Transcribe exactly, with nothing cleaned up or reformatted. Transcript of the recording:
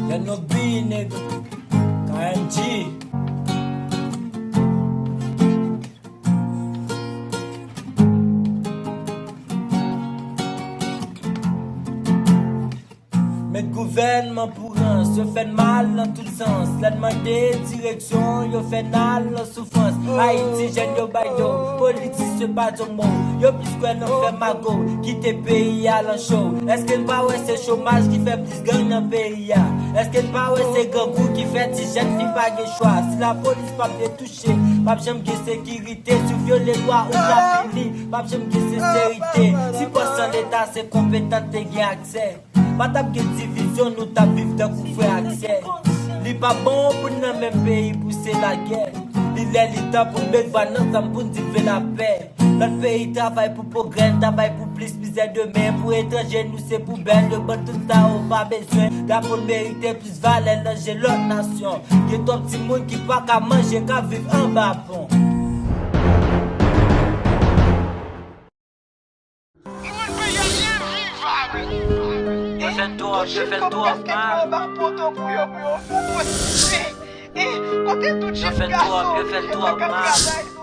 N O B, nèg. K M G. Met gouvènman pou rans, yo fè n mal nan tout sans. Lè n mande direksyon, yo fè n al nan soufrans. Ayiti, jèn yo bay do, politisyen pa di yon mo. Yo plis kwè nan fè mago, kite peyi a lan cho. Èske n pa wè se chomaj ki fè plis gang nan peyi a? Èske n pa wè se grangou ki fè ti jèn fi pa gen chwa? Si lapolis p ap detouche, p ap janm gen sekirite. Si w vyole lwa, ou ka fini, p ap janm gen senserite. Si pòs an leta se konpetan te gen aksè, pa t ap gen divizyon, nou t ap viv tankou frè ak sè. Li pa bon pou n nan menm peyi pou se lagè. Li lè li tan pou n met vwa nan zam pou n di n vle lapè. Lòt peyi travay pou pwogrè, n travay pou plis mizè demen. Pou etranje, nou se poubèl. Yo ban tout sa, ou pa bezwen. Drapo n merite plis valè nan je lòt nasyon. Gen twòp timoun ki pa ka manje, k ap viv anba pon. Yo fè n twòp, yo fè n twòp mal. Yo fè n twòp, yo fè n twòp mal.